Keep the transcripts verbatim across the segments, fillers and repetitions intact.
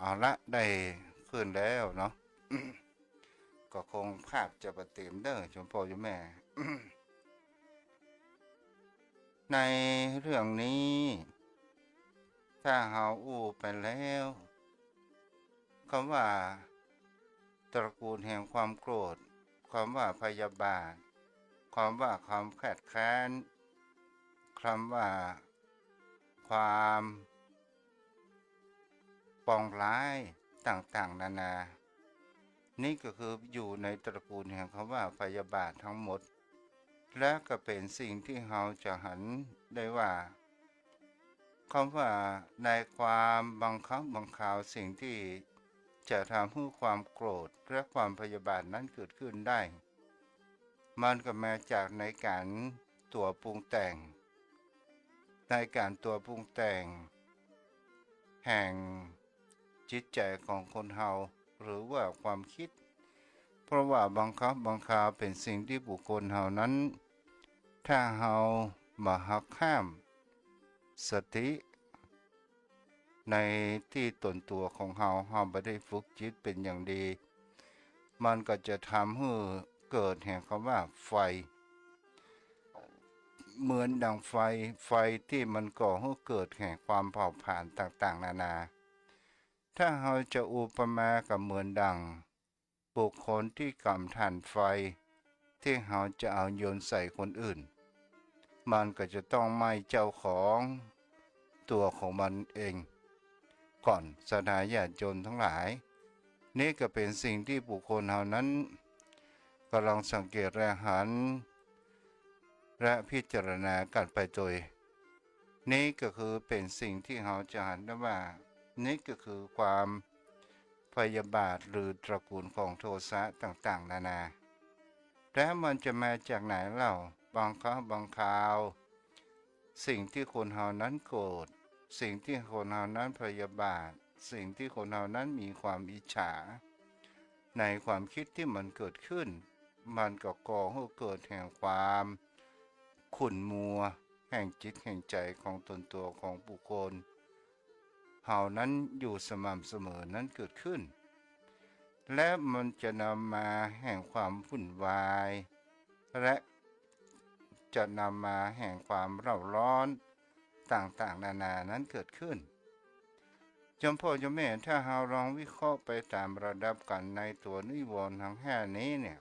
เอาละ ได้คืนแล้วเนาะ ก็คงภาพจะบ่เตรียมเด้อ โยมพ่อโยมแม่ ในเรื่องนี้ ถ้าเฮาอู้ไปแล้ว คำว่าตระกูลแห่งความโกรธ คำว่าพยาบาท คำว่าความแค้นแค้น คำว่าความปองร้ายต่างๆ นานา นี่ก็คืออยู่ในตระกูลแห่งคำว่าพยาบาททั้งหมด และก็เป๋นสิ่งที่เฮาจะหันได้ว่า คำว่าในความบางครั้งบางคราว สิ่งที่จะทำหื้อความโกรธและความพยาบาทนั้นเกิดขึ้นได้ มันก็มาจากในก๋านตั๋วปรุงแต่ง ในก๋านตั๋วปรุงแต่ง แห่งจิตใจ๋ของคนเฮา หรือว่าความกึ๊ด เพราะว่าบางครั้งบางคราวเป๋นสิ่งที่บุคคลเฮานั้น ถ้าเฮาบ่หักห้ามสติ ในตี้ตนตั๋วของเฮา เฮาบ่ได้ฝึกจิตเป๋นอย่างดี มันก็จะทำหื้อเกิดแห่งคำว่าไฟ เหมือนดังไฟ ไฟตี้มันก่อหื้อเกิดแห่งความเผาผลาญต่างๆ นานา ถ้าเฮาจะอุปมาก็เหมือนดังบุคคลตี้กำถ่านไฟ ตี้เฮาจะเอาโยนใส่คนอื่น มันก็จะต้องไหม้เจ้าของตั๋วของมันเองก่อน ศรัทธาญาติโยมทั้งหลาย นี่ก็เป๋นสิ่งที่บุคคลเฮานั้นก็ลองสังเกตและหัน และพิจารณากั๋นไปโตย นี่ก็คือเป๋นสิ่งที่เฮาจะหันได้ว่า นี่ก็คือความพยาบาทหรือตระกูลของโทสะต่างๆ นานา และมันจะมาจากไหนเล่า บางครั้งบางคราว สิ่งที่คนเฮานั้นโกรธ สิ่งที่คนเฮานั้นพยาบาท สิ่งที่คนเฮานั้นมีความอิจฉา ในความกึ๊ดที่มันเกิดขึ้น มันก็ก่อหื้อเกิดแห่งความขุ่นมัว แห่งจิตแห่งใจ๋ของตนตั๋วของบุคคลเฮานั้นอยู่สม่ำเสมอนั้นเกิดขึ้น และมันจะนำมาแห่งความวุ่นวาย และจะนำมาแห่งความเร่าร้อนต่างๆ นานานั้นเกิดขึ้น โยมพ่อโยมแม่ ถ้าเฮาลองวิเคราะห์ไปต๋ามระดับกั๋นในตั๋วนิวรณ์ทั้งห้านี้เนี่ย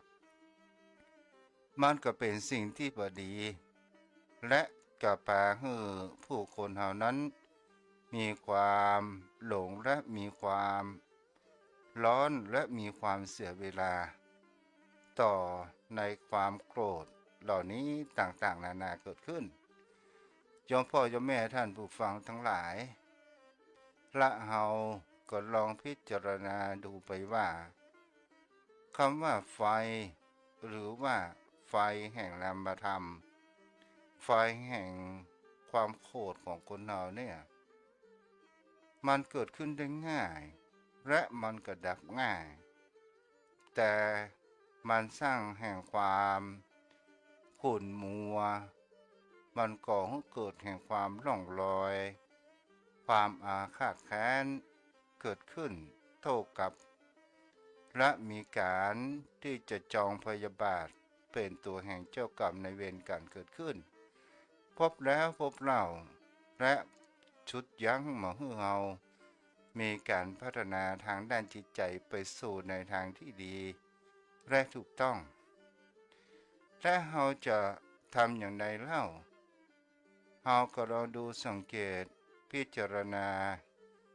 มันก็เป๋นสิ่งตี้บ่ดี และก็ปาหื้อผู้คนเฮานั้นมีความหลงและมีความร้อนและมีความเสียเวลา ต่อในความโกรธเหล่านี้ต่างๆ นานาเกิดขึ้น โยมพ่อโยมแม่ท่านผู้ฟังทั้งหลาย และเฮาก็ลองพิจารณาดูไปว่า คำว่าไฟ หรือว่าไฟแห่งนามธรรม ไฟแห่งความโกรธของคนเฮาเนี่ย มันเกิดขึ้นได้ง่าย และมันก็ดับง่าย แต่มันสร้างแห่งความขุ่นมัว มันก่อหื้อเกิดแห่งความหลงลอย ความอาฆาตแค้นเกิดขึ้นเต้ากลับ และมีก๋านตี้จะจองพยาบาทเป๋นตั๋วแห่งเจ้ากรรมนายเวรกั๋นเกิดขึ้น พบแล้วพบเล่า และชุดยั้งบ่หื้อเฮามีก๋านพัฒนาตางด้านจิตใจ๋ไปสู่ในตางตี้ดีและถูกต้อง และเฮาจะทำอย่างใดเล่า เฮาก็ลองดูสังเกตพิจารณา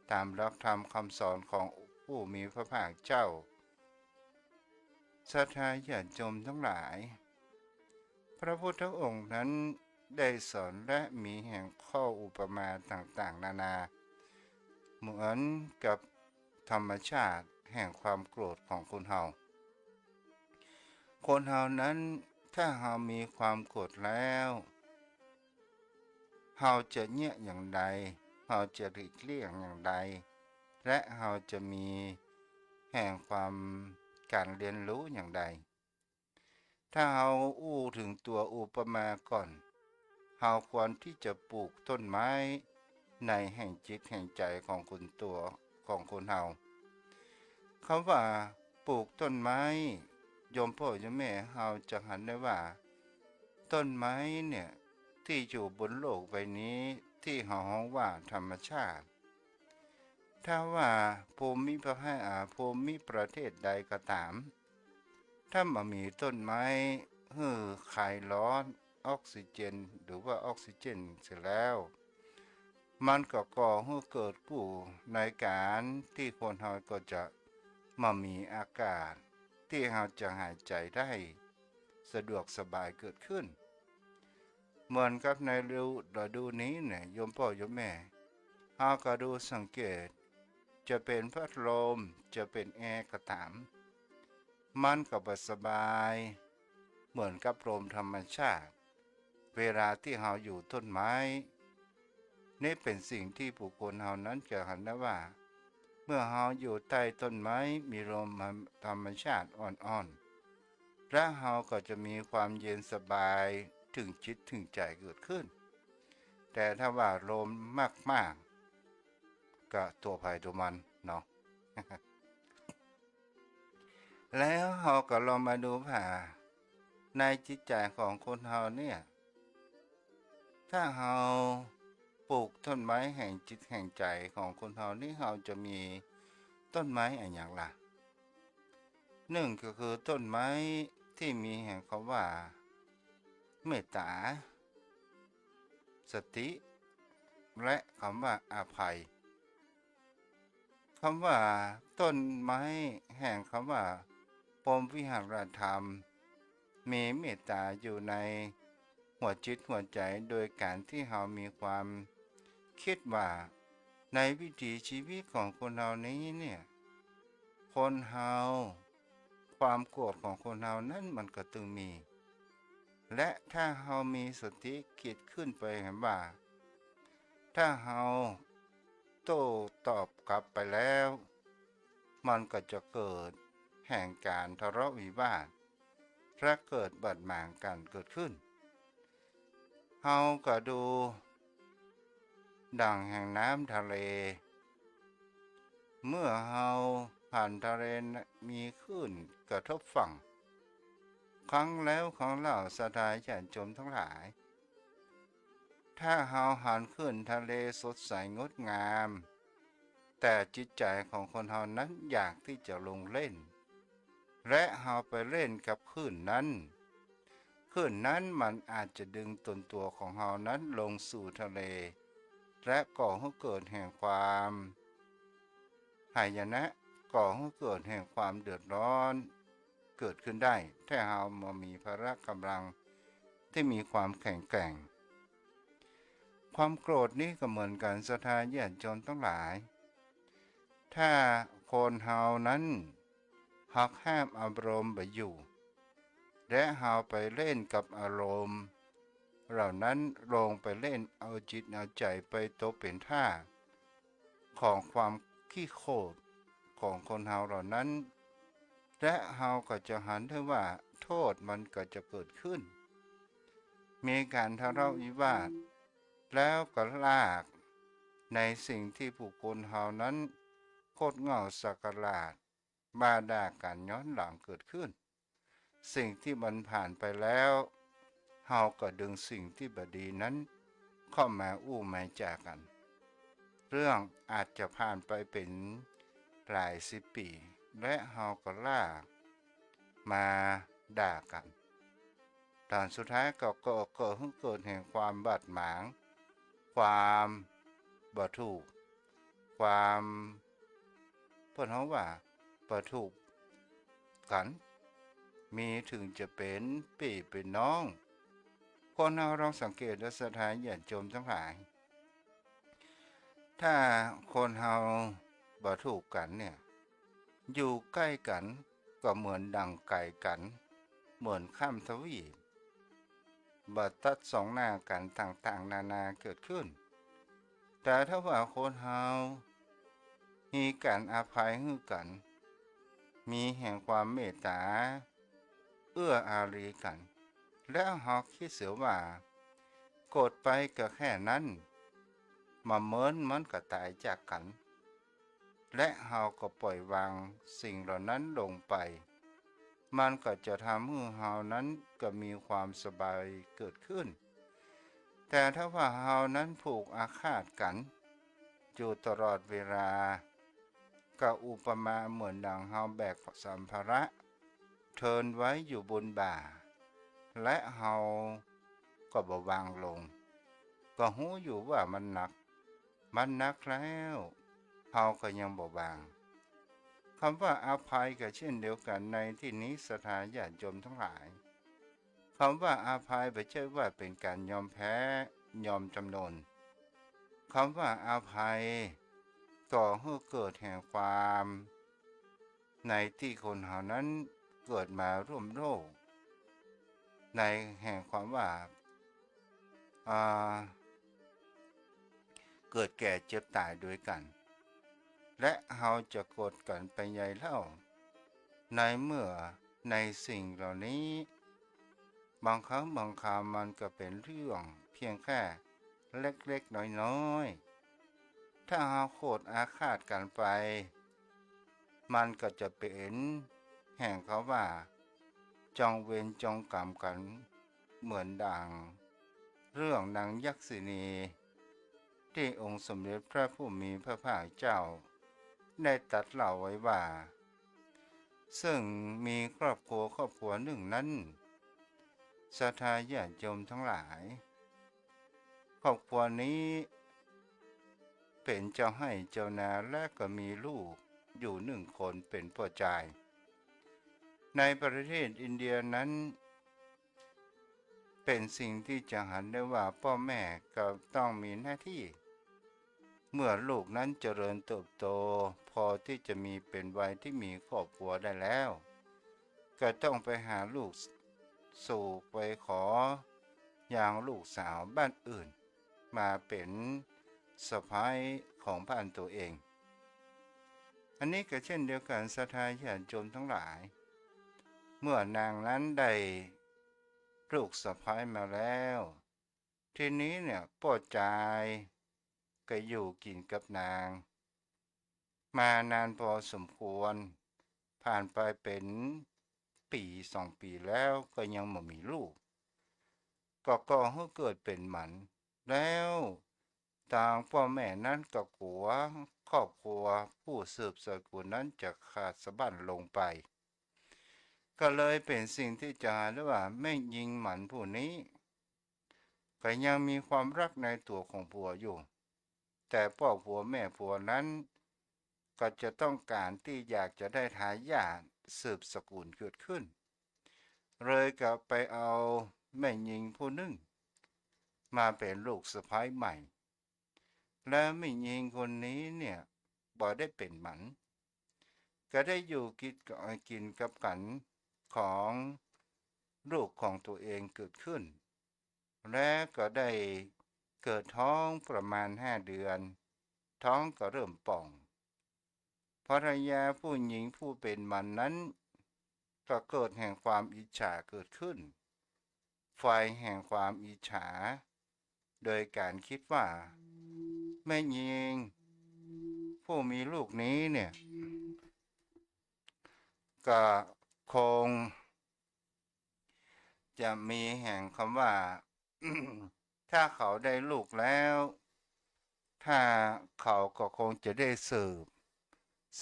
ต๋ามหลักธรรมกำสอนของผู้มีพระภาคเจ้า ศรัทธาญาติโยมทั้งหลาย พระพุทธองค์นั้นได้สอนและมีแห่งข้ออุปมาต่างๆ นานา เหมือนกับธรรมชาติแห่งความโกรธของคนเฮา คนเฮานั้นถ้าเฮามีความโกรธแล้ว เฮาจะเยียะอย่างใด เฮาจะหลีกเลี่ยงอย่างใด และเฮาจะมีแห่งความก๋านเรียนรู้อย่างใด ถ้าเฮาอู้เถิงตั๋วอุปมาก่อน เฮาควรตี้จะปลูกต้นไม้ในแห่งจิตแห่งใจ๋ของคนตั๋ว ของคนเฮา กำว่าปลูกต้นไม้ โยมป้อโยมแม่เฮาจะหันได้ว่า ต้นไม้เนี่ย ตี้อยู่บนโลกใบนี้ ตี้เฮาฮ้องว่าธรรมชาติ ถ้าว่าภูมิประเทศ อ่า ภูมิประเทศใดก็ต๋าม ถ้าบ่มีต้นไม้หื้อคลายฮ้อน ออกซิเจน หรือว่าออกซิเจนเสียแล้ว มันก็ก่อหื้อเกิดกู้ในก๋านตี้คนเฮาก็จะบ่มีอากาศตี้เฮาจะหายใจ๋ได้สะดวกสบายเกิดขึ้น เหมือนกับในฤดู ฤดูนี้เนี่ย โยมป้อโยมแม่ เฮาก็ดูสังเกต จะเป๋นพัดลม จะเป๋นแอร์ก็ต๋าม มันก็บ่สบาย เหมือนกับลมธรรมชาติ เวลาตี้เฮาอยู่ต้นไม้ นี่เป๋นสิ่งตี้บุคคลเฮานั้นจะหันได้ว่า เมื่อเฮาอยู่ใต้ต้นไม้ มีลมธรรมชาติอ่อนๆ และเฮาก็จะมีความเย็นสบายเถิงจิตเถิงใจ๋เกิดขึ้น แต่ถ้าว่าลมมากๆ ก็ตั๋วใผตั๋วมันเนาะ แล้วเฮาก็ลองมาดูว่า ในจิตใจ๋ของคนเฮาเนี่ย ถ้าเฮาปลูกต้นไม้แห่งจิตแห่งใจ๋ของคนเฮานี่ เฮาจะมีต้นไม้อะหยังล่ะ นึ่งก็คือต้นไม้ตี้มีแห่งกำว่า เมตต๋า สติ และกำว่าอภัย กำว่าต้นไม้แห่งกำว่าพรหมวิหารธรรม มีเมตต๋าอยู่ในหัวจิตหัวใจ๋ โดยก๋านตี้เฮามีความกึ๊ดว่า ในวิถีชีวิตของคนเฮานี้เนี่ย คนเฮา ความโกรธของคนเฮานั้นมันก็ตึงมี และถ้าเฮามีสติกึ๊ดขึ้นไปหันว่า ถ้าเฮาโต้ตอบกลับไปแล้ว มันก็จะเกิดแห่งก๋านทะเลาะวิวาท และเกิดบาดหมางกั๋นเกิดขึ้น เฮาก็ดูดั่งแห่งน้ำทะเล เมื่อเฮาหันทะเลมีคลื่นกระทบฝั่ง ครั้งแล้วครั้งเล่า ศรัทธาญาติโยมทั้งหลาย ถ้าเฮาหันคลื่นทะเลสดใสงดงาม แต่จิตใจ๋ของคนเฮานั้นอยากตี้จะลงเล่น และเฮาไปเล่นกับคลื่นนั้น คลื่นนั้นมันอาจจะดึงตนตั๋วของเฮานั้นลงสู่ทะเล และก่อหื้อเกิดแห่งความหายนะ ก่อหื้อเกิดแห่งความเดือดร้อน เกิดขึ้นได้ ถ้าเฮาบ่มีพละก๋ำลังตี้มีความแข็งแกร่ง ความโกรธนี้ก็เหมือนกั๋น ศรัทธาญาติโยมทั้งหลาย ถ้าคนเฮานั้นหักห้ามอารมณ์บ่อยู่ และเฮาไปเล่นกับอารมณ์เหล่านั้น ลงไปเล่นเอาจิตเอาใจ๋ไปตกเป๋นทาสของความขี้โขดของคนเฮาเหล่านั้น และเฮาก็จะหันได้ว่าโทษมันก็จะเกิดขึ้น มีก๋านทะเลาะวิวาท แล้วก็ลากในสิ่งตี้บุคคลเฮานั้นโคตรเหง้าสักราช บ่าด่ากั๋นย้อนหลังเกิดขึ้น สิ่งตี้มันผ่านไปแล้ว เฮาก็ดึงสิ่งตี้บ่ดีนั้นเข้ามาอู้มาจ๋ากั๋น เรื่องอาจจะผ่านไปเป๋นหลายสิบปี๋ และเฮาก็ลากมาด่ากั๋น ต๋อนสุดท้ายก็ ก็ ก็หื้อเกิดแห่งความบาดหมาง ความบ่ถูก ความ เปิ้นฮ้องว่าบ่ถูกกั๋น มีเถิงจะเป๋นปี้เป๋นน้อง คนเฮาลองสังเกตดู ศรัทธาญาติโยมทั้งหลาย ถ้าคนเฮาบ่ถูกกั๋นเนี่ย อยู่ใก้กั๋นก็เหมือนดั่งไก๋กั๋น เหมือนข้ามทวีป บ่ตัดสองหน้ากั๋น ต่างๆ นานาเกิดขึ้น แต่ถ้าว่าคนเฮามีก๋านอภัยหื้อกั๋น มีแห่งความเมตต๋า เอื้ออารีกั๋น แล้วเฮากึ๊ดเสียว่า โกรธไปก็แค่นั้น บ่เมินมันก็ต๋ายจากกั๋น และเฮาก็ปล่อยวางสิ่งเหล่านั้นลงไป มันก็จะทำหื้อเฮานั้นก็มีความสบายเกิดขึ้น แต่ถ้าว่าเฮานั้นผูกอาฆาตกั๋นอยู่ตลอดเวลา ก็อุปมาเหมือนดังเฮาแบกสัมภาระเทินไว้อยู่บนบ่า และเฮาก็บ่วางลง ก็ฮู้อยู่ว่ามันหนัก มันหนักแล้ว เฮาก็ยังบ่วาง กำว่าอภัยก็เช่นเดียวกั๋นในตี้นี้ ศรัทธาญาติโยมตังหลาย กำว่าอภัยบ่ใจ้ว่าเป๋นก๋านยอมแพ้ ยอมจ๋ำนน กำว่าอภัยก่อหื้อเกิดแห่งความ ในตี้คนเฮานั้นเกิดมาร่วมโลก ในแห่งความว่า อ่า เกิดแก่เจ็บต๋ายโดยกั๋น และเฮาจะโกรธกั๋นไปใหญ่เล่า ในเมื่อในสิ่งเหล่านี้ บางครั้งบางคราวมันก็เป๋นเรื่องเพียงแค่เล็กๆ น้อยๆ ถ้าเฮาโกรธอาฆาตกั๋นไป มันก็จะเป๋นแห่งกำว่า จองเวรจองก๋รรมกั๋น เหมือนดังเรื่องนางยักษิณี ตี้องค์สมเด็จพระผู้มีพระภาคเจ้าได้ตรัสเล่าไว้ว่า ซึ่งมีครอบครัวครอบครัวนึ่งนั้น ศรัทธาญาติโยมตังหลาย ครอบครัวนี้เป๋นเจ้าไฮ่เจ้านา และก็มีลูกอยู่นึ่งคนเป๋นป้อจาย ในประเทศอินเดียนั้น เป๋นสิ่งตี้จะหันได้ว่าป้อแม่ก็ต้องมีหน้าตี้ เมื่อลูกนั้นเจริญเติบโต พอตี้จะมีเป๋นวัยตี้มีครอบครัวได้แล้ว ก็ต้องไปหาลูกสู่ ไปขอยังลูกสาวบ้านอื่น มาเป๋นสะใภ้ของบ้านตั๋วเอง อันนี้ก็เช่นเดียวกั๋น ศรัทธาญาติโยมตังหลาย เมื่อนางนั้นได้ลูกสะใภ้มาแล้ว ทีนี้เนี่ยป้อจายก็อยู่กิ๋นกับนาง มานานพอสมควร ผ่านไปเป๋นปี๋สองปี๋แล้วก็ยังบ่มีลูก ก็ก่อหื้อเกิดเป๋นหมัน แล้วตางป้อแม่นั้นก็กั๋วครอบครัวผู้สืบสกุลนั้นจะขาดสะบั้นลงไป ก็เลยเป๋นสิ่งตี้จะหันได้ว่าแม่ญิงหมันผู้นี้ ก็ยังมีความฮักในตั๋วของผัวอยู่ แต่ป้อผัวแม่ผัวนั้น ก็จะต้องก๋านตี้อยากจะได้ทายาทสืบสกุลเกิดขึ้น เลยก็ไปเอาแม่ญิงผู้นึ่งมาเป๋นลูกสะใภ้ใหม่ แล้วแม่ญิงคนนี้เนี่ยบ่ได้เป๋นหมัน ก็ได้อยู่กิ๋นกับกั๋นของลูกของตั๋วเองเกิดขึ้น และก็ได้เกิดท้องประมาณห้าเดือน ท้องก็เริ่มป่อง ภรรยาผู้ญิงผู้เป๋นหมันนั้น ก็เกิดแห่งความอิจฉาเกิดขึ้น ไฟแห่งความอิจฉา โดยก๋านกึ๊ดว่า แม่ญิงผู้มีลูกนี้เนี่ย ก็คง จะมีแห่งกำว่า ถ้าเขาได้ลูกแล้ว ถ้าเขาก็คงจะได้สืบ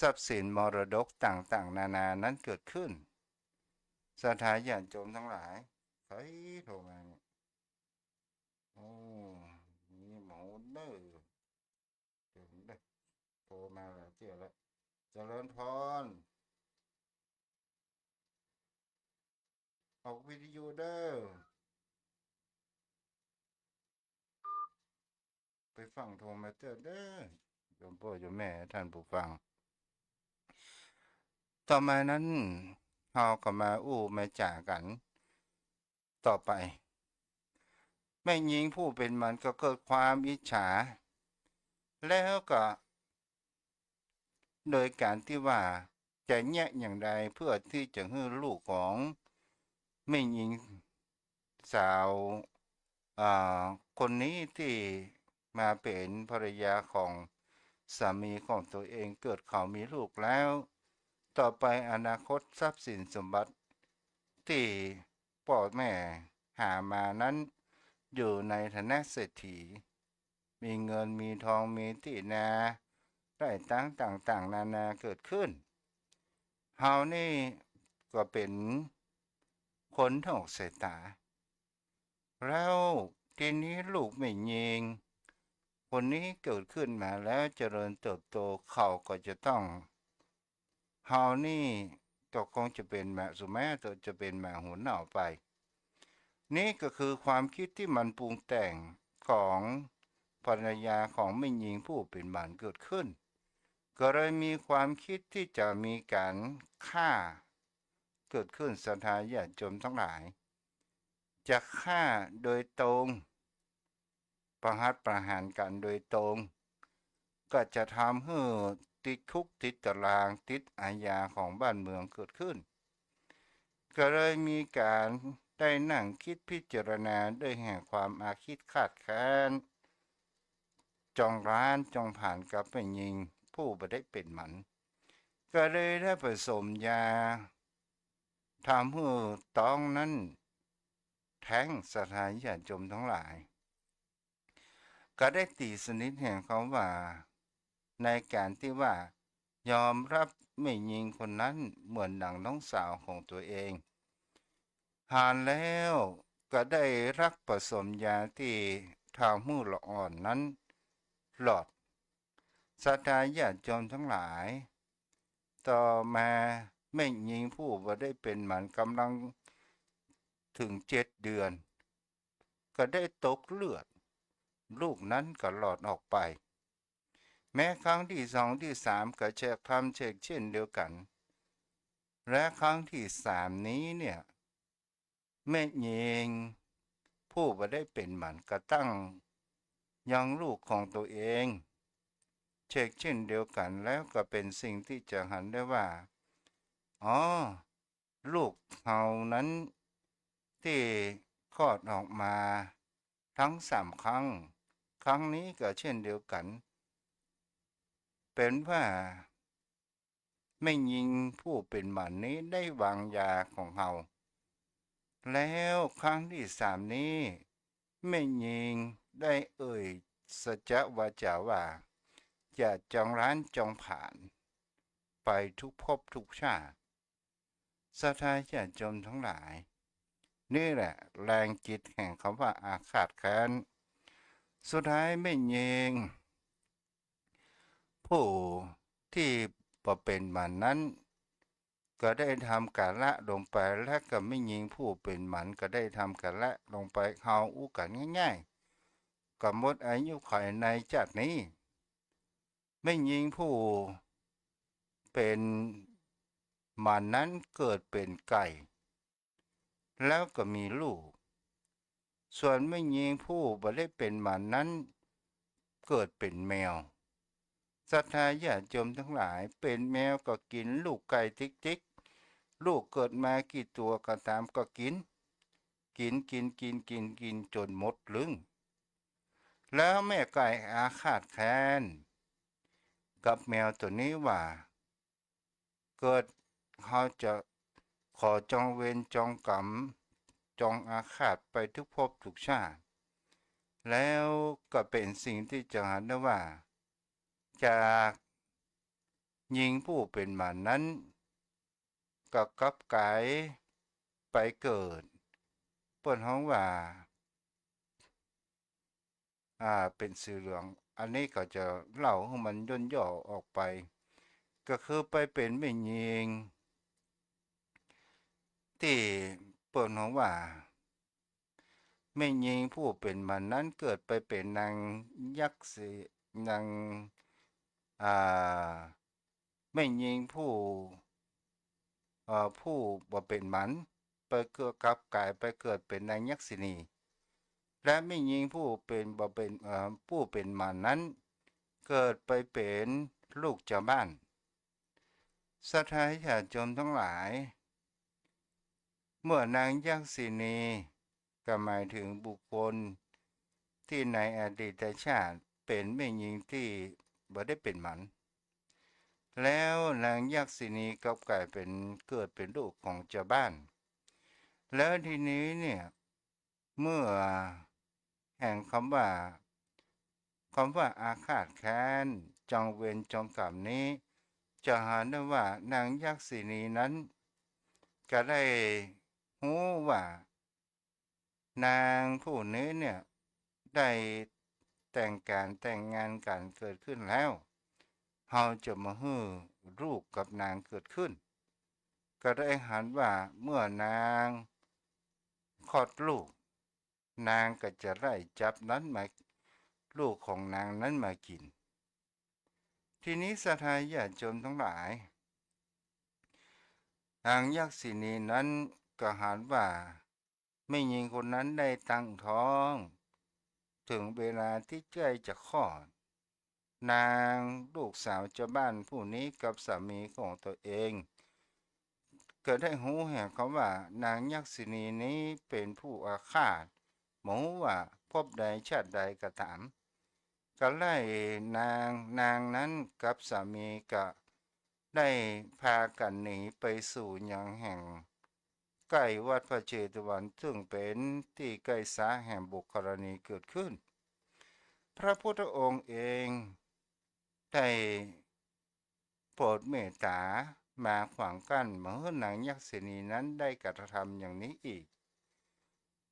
ทรัพย์สินมรดกต่างๆ นานานั้นเกิดขึ้น ศรัทธาญาติโยมตังหลาย ใผโทรมาเนี่ย โอ้ มีหมอเด้อ เดี๋ยวผมได้โทรมาแล้วเสียแล้ว เจริญพร ออกวิทยุเด้อ ไปฟังโทรมาเถอะเด้อ โยมป้อโยมแม่ท่านผู้ฟัง ต่อมานั้น เฮาก็มาอู้มาจ๋ากั๋นต่อไป แม่ญิงผู้เป๋นหมันก็เกิดความอิจฉา แล้วก็ โดยก๋านตี้ว่าจะเยียะอย่างใดเพื่อตี้จะหื้อลูกของแม่ญิงสาว อ่า คนนี้ตี้มาเป๋นภรรยาของ สามีของตัวเอง เกิดเขามีลูกแล้ว ต่อไปอนาคตทรัพย์สินสมบัติตี้ป้อแม่หามานั้น อยู่ในฐานะเศรษฐี มีเงินมีทอง มีตี้นา ได้ตังค์ต่างๆ นานาเกิดขึ้น เฮานี่ก็เป๋นคนถนอมสายต๋า แล้วทีนี้ลูกแม่ญิงคนนี้เกิดขึ้นมาแล้วเจริญเติบโต เขาก็จะต้อง เฮานี่ก็คงจะเป๋นหมา สุแม้จะเป๋นหมาหัวเน่าไป นี่ก็คือความคิดตี้มันปรุงแต่งของภรรยาของแม่ญิงผู้เป๋นหมันเกิดขึ้น ก็เลยมีความคิดตี้จะมีก๋านฆ่าเกิดขึ้น ศรัทธาญาติโยมทั้งหลาย จะฆ่าโดยตรง ประหัตประหารกั๋นโดยตรง ก็จะทำหื้อติดคุกติดตาราง ติดอาญาของบ้านเมืองเกิดขึ้น ก็เลยมีก๋านได้นั่งกึ๊ดพิจารณาด้วยแห่งความอาฆาตคาดแค้น จองร้านจองผลาญกับแม่ญิงผู้บ่ได้เป๋นหมัน ก็เลยได้ผสมยา ทำหื้อต๊องนั้นแท้ง ศรัทธาญาติโยมทั้งหลาย ก็ได้ตี๋สนิทแห่งเขาว่า ในก๋านตี้ว่ายอมฮับแม่ญิงคนนั้นเหมือนดังน้องสาวของตัวเอง หากแล้วก็ได้ฮักผสมยาตี้ทำหื้อละอ่อนนั้นหลอด ศรัทธาญาติโยมทั้งหลาย ต่อมาแม่ญิงผู้บ่ได้เป๋นหมันก๋ำลังเถิงเจ็ดเดือน ก็ได้ตกเลือด ลูกนั้นก็หลอดออกไป แม้ครั้งตี้สองตี้สามก็จะทำเช่นเดียวกั๋น และครั้งตี้สามนี้เนี่ย แม่ญิงผู้บ่ได้เป๋นหมันก็ตั้งยังลูกของตัวเอง เช่นเดียวกั๋น แล้วก็เป๋นสิ่งตี้จะหันได้ว่า อ๋อ ลูกเฮานั้นตี้คลอดออกมาตึงสามครั้ง ครั้งนี้ก็เช่นเดียวกั๋น เป๋นว่าแม่ญิงผู้เป๋นหมันนี้ได้วางยาของเฮา แล้วครั้งตี้สามนี้ แม่ญิงได้เอ่ยสัจจวาจาว่า จะจองร้านจองผลาญไปทุกภพทุกชาติ ศรัทธาญาติโยมทั้งหลาย นี่แหละแรงจิตแห่งคำว่าอาฆาตแค้น สุดท้ายแม่ญิงผู้ตี้บ่เป๋นหมันนั้น ก็ได้ทำก๋าละลงไป และก็แม่ญิงผู้เป๋นหมันก็ได้ทำก๋าละลงไป เฮาอู้กั๋นง่ายๆ ก็หมดอายุขัยในชาตินี้ แม่ญิงผู้เป๋นหมันนั้นเกิดเป๋นไก่ แล้วก็มีลูก ส่วนแม่ญิงผู้บ่ได้เป๋นหมันนั้นเกิดเป๋นแมว ศรัทธาญาติโยมทั้งหลาย เป๋นแมวก็กิ๋นลูกไก่ติ๊กๆ ลูกเกิดมากี่ตั๋วก็ต๋ามก็กิ๋น กิ๋น กิ๋น กิ๋น กิ๋น กิ๋นจ๋นหมดลึง แล้วแม่ไก่อาฆาตแค้นกับแมวตั๋วนี้ว่า เกิดเฮาจะขอจองเวรจองก๋รรม จองอาฆาตไปทุกภพทุกชาติ แล้วก็เป๋นสิ่งตี้จะหันได้ว่า จากญิงผู้เป๋นหมันนั้น ก็กลับก๋ายไปเกิด เปิ้นฮ้องว่า อ่า เป๋นสีเหลือง อันนี้ก็จะเล่าหื้อมันย่นย่อออกไป ก็คือไปเป๋นแม่ญิง ตี้เปิ้นฮ้องว่า แม่ญิงผู้เป๋นหมันนั้นเกิดไปเป๋นนางยักษ์สี นาง อ่า แม่ญิงผู้ เอ่อ ผู้บ่เป๋นหมัน ไปเกิด กลับก๋ายไปเกิดเป๋นนางยักษินี และแม่ญิงผู้เป๋น บ่เป๋น เอ่อ ผู้เป๋นหมันนั้น เกิดไปเป๋นลูกจาวบ้าน ศรัทธาญาติโยมทั้งหลาย เมื่อนางยักษินี ก็หมายเถิงบุคคลตี้ในอดีตชาติเป๋นแม่ญิงตี้ บ่ได้เป๋นหมัน แล้วนางยักษินีกลับก๋ายเป๋น เกิดเป๋นลูกของจาวบ้าน แล้วทีนี้เนี่ย เมื่อแห่งกำว่า กำว่าอาฆาตแค้น จองเวรจองก๋รรมนี้ จะหันได้ว่านางยักษินีนั้น ก็ได้ฮู้ว่านางผู้นี้เนี่ย ได้แต่งก๋านแต่งงานกั๋นเกิดขึ้นแล้ว เฮาจะบ่หื้อลูกกับนางเกิดขึ้น ก็ได้หันว่าเมื่อนางคลอดลูก นางก็จะได้จับนั้นมา ลูกของนางนั้นมากิ๋น ทีนี้ศรัทธาญาติโยมตังหลาย นางยักษินีนั้นก็หันว่าแม่ญิงคนนั้นได้ตั้งท้อง เถิงเวลาตี้ใก้จะคลอด นางลูกสาวจาวบ้านผู้นี้กับสามีของตัวเอง ก็ได้ฮู้แห่งกำว่านางยักษินีนี้เป๋นผู้อาฆาต บ่ฮู้ว่าภพใดชาติใดก็ต๋าม ก็ไล่นาง นางนั้นกับสามีก็ได้พากั๋นหนีไปสู่ยังแห่งใก้วัดพระเจตวัน ซึ่งเป๋นตี้ใก้ซากแห่งบุคคลานีเกิดขึ้น พระพุทธองค์เองได้โปรดเมตต๋ามาขวางกั้นบ่หื้อนางยักษินีนั้นได้กระทำอย่างนี้อีก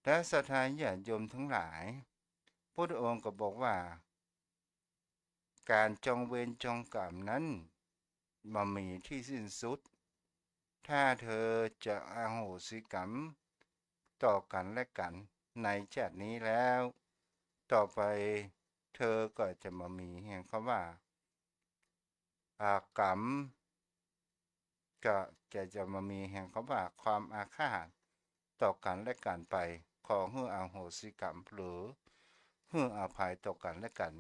และศรัทธาญาติโยมทั้งหลาย พุทธองค์ก็บอกว่า ก๋านจองเวรจองก๋รรมนั้นบ่มีตี้สิ้นสุด ถ้าเธอจะอโหสิกรรมต่อกั๋นและกั๋นในชาตินี้แล้ว ต่อไปเธอก็จะบ่มีแห่งกำว่า อ่า กรรม ก็จะ จะบ่มีแห่งกำว่าความอาฆาตต่อกั๋นและกั๋นไป ขอหื้ออโหสิกรรม หรือหื้ออภัยต่อกั๋นและกั๋น